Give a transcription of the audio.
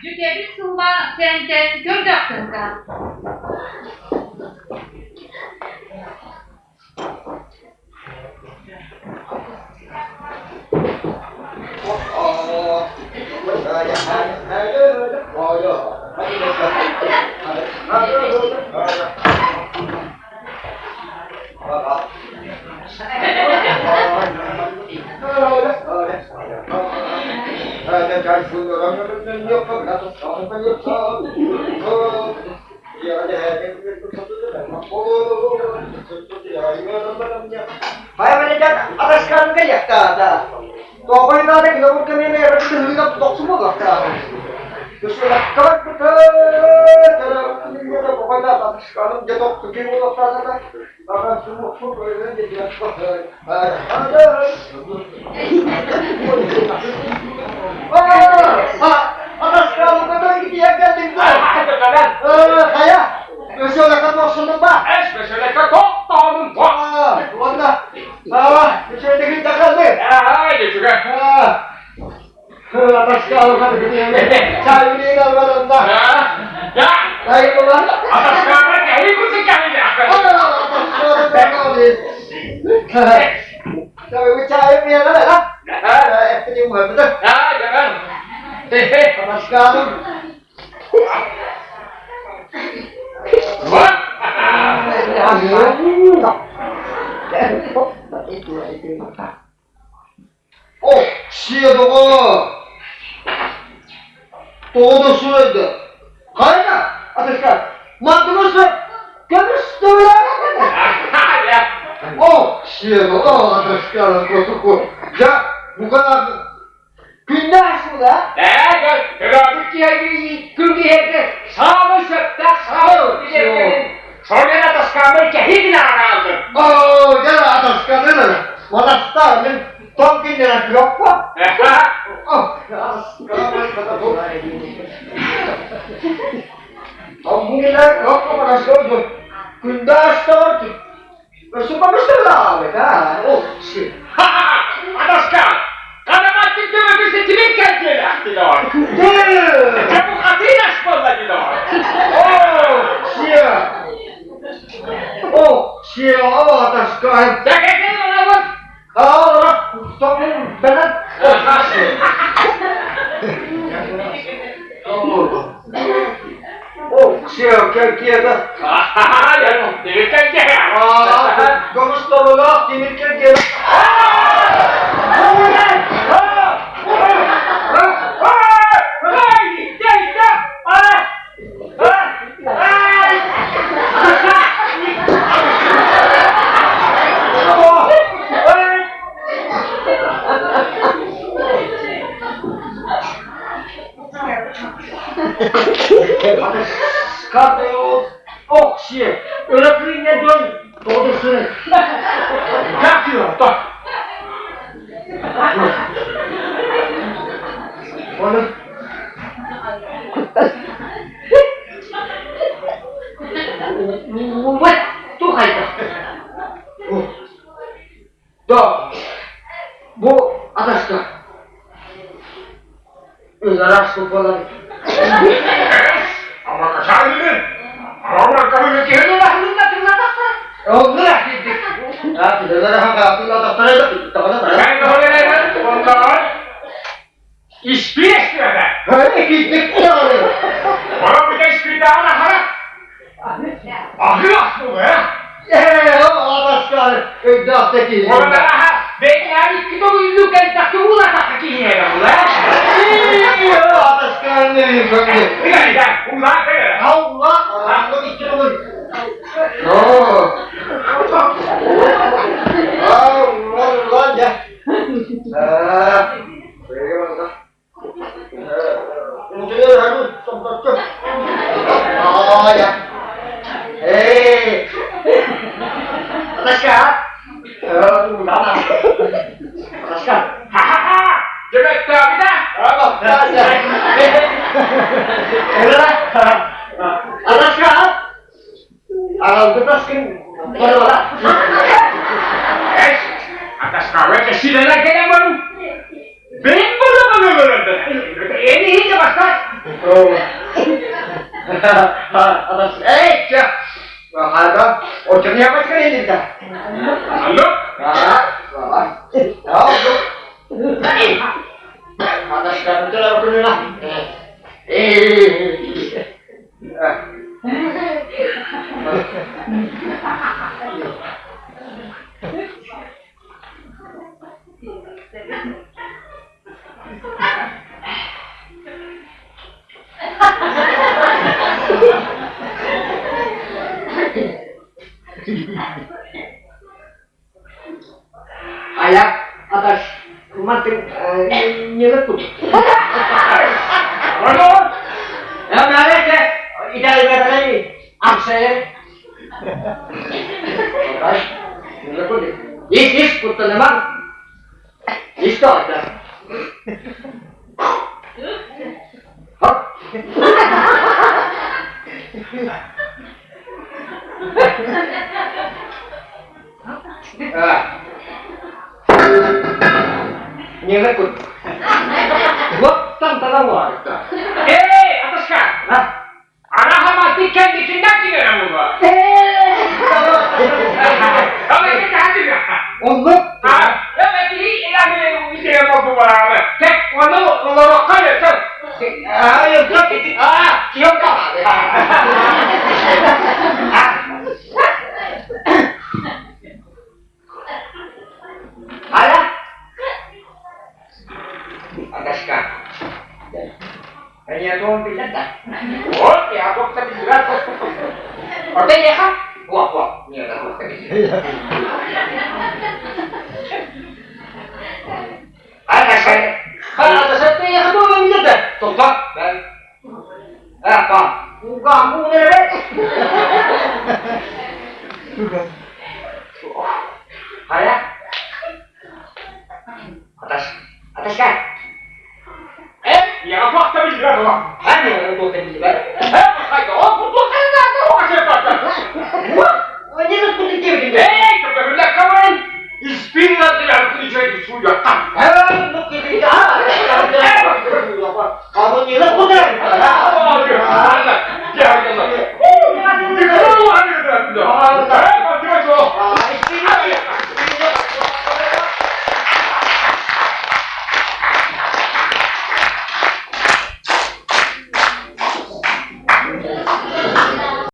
Дьүдэбил сылба сээнтэн көрдөөхтөргө. Ben Эми баста. Эй, чэ. Хага, оччону япачка елинда. Алло. А, а. Айа, аташ, мантын нелы кут. Алло. Эмэрете, италиятары аксайыр. Ис, ис, куттаныман. Ис тоҕо. Хоп. Нелы кут. Вот там тогда Эй, аташка. Араха кендisinden çıkarım bunu. Ama işte hadi ya. Оннук. Ha, evet iyi ilerleyelim bir şey yapalım bu arada. Tek onu onu kalır. А, киёка. Ала. Аташка. Kanya tuon pilata. Вот я бог так играть. Orta yaha. Wah, wah. Niya na ko. Аташка. Аташка yaha tuon pilata. Tokta. Apa? Uga mu nere. Hala. Аташ. Аташка. Я бог так играть. Hani tuon pilata. Haydi o bu kadar da o şey yapar. Они тут куда Эй, как бы камен. Испинна для включай суя. А, ну ты